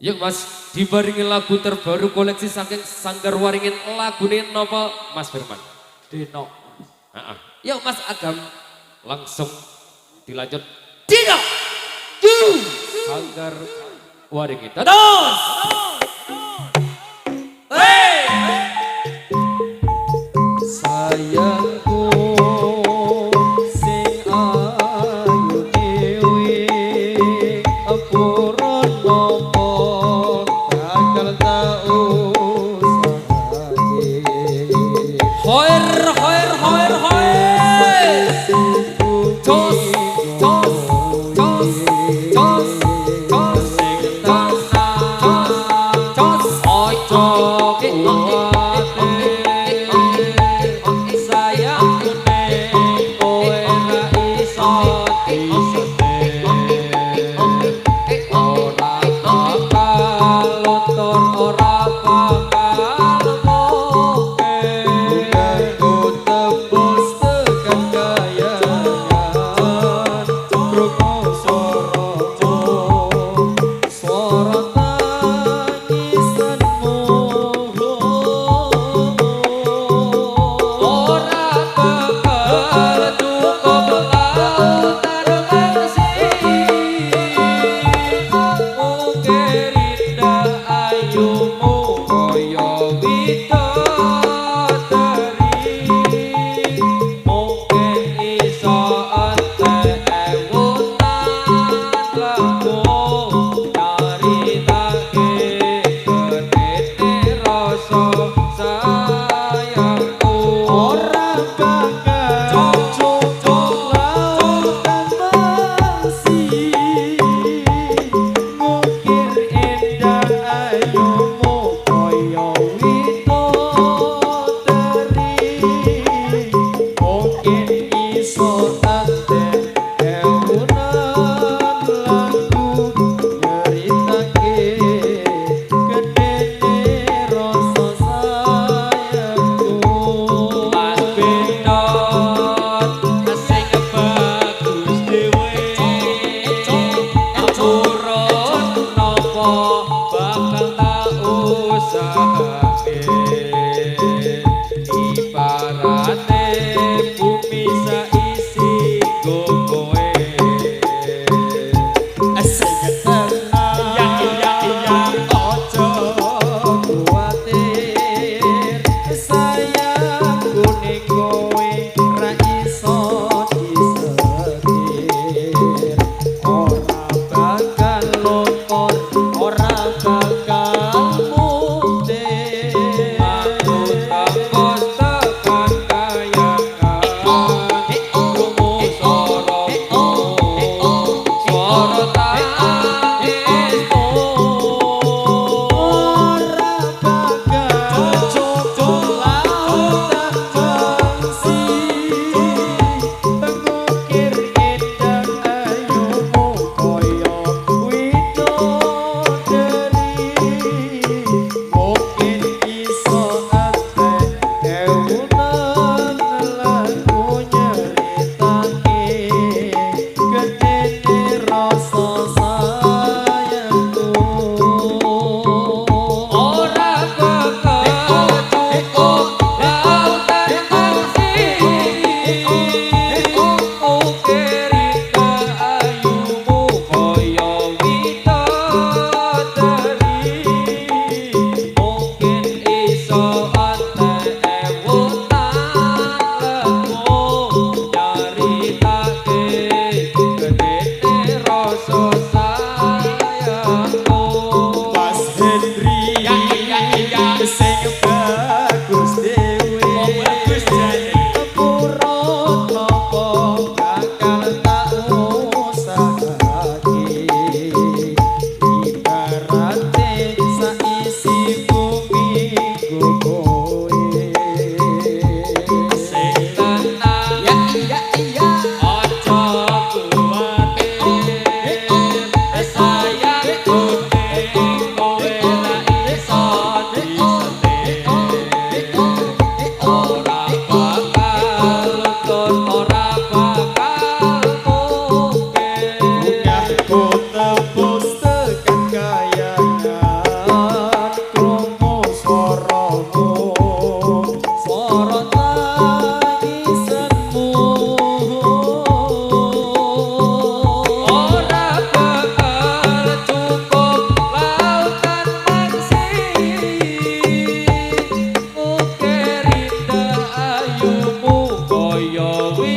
Yuk, Mas, dibarengi lagu terbaru koleksi saking Sanggar Waringin, lagune napa, Mas Firman? Dino. Heeh. Yuk, Mas Agam, langsung dilanjut. Dino. Two. Sanggar Waringin. Dados. Hey. Sayangku sing ayu dewe, purun nopo gagal tak usahake. Hoer hoer hoer hoer. Jos jos jos jos jos jos jos.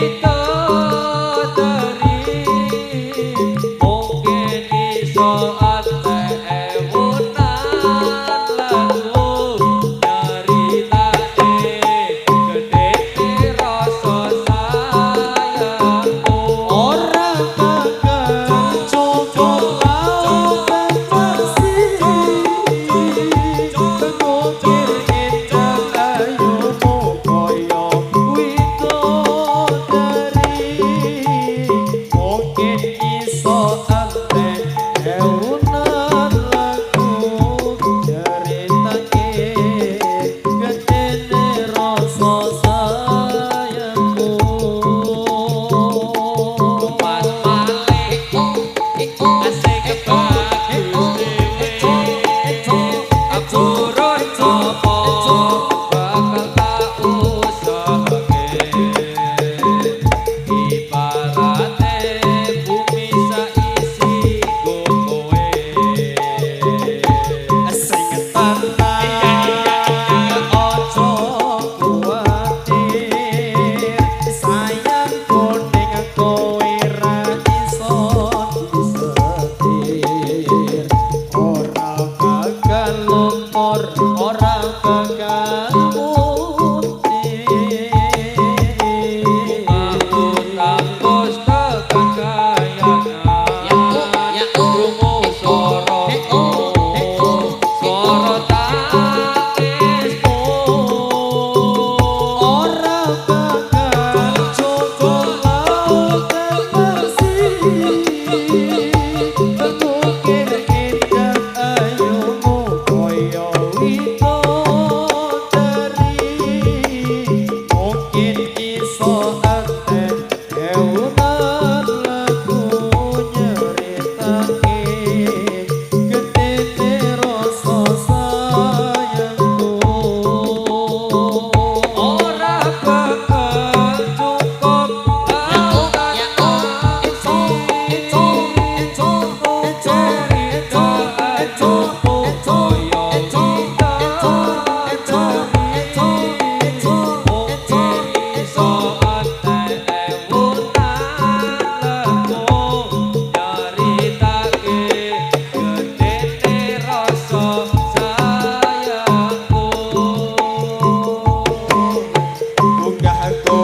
Widodari mungkin iso entek ewunan lagu nyaritake gedene rasa sayangku. Ora bakal cukup lautan pasir ngukir indah ayumu kaya widodari. Mungkin iso entek ewunan lagu nyaritake gedene rasa sayangku. Mas Malik asik bagus dhewe, aturun sapa bakal tak usahake. Ibarate bumi saisi go kowe. Sing tenang aja kuwatir, sayangku ning kowe ra iso disetir. Ora bakal luntur, ora bakal muntir. Aku tembus tekan kayangan, krungu swaramu, swara tangismu. Ora bakal cukup lautan pasir ngukir indah ayumu kaya widodari. Mungkin iso entek ewunan lagu nyeritake gedene rasa sayangku. Ora bakal cukup lautan pasir ngukir indah ayumu kaya widodari. Mungkin iso entek ewunan lagu nyaritake gedene rasa sayangku. Munggah aku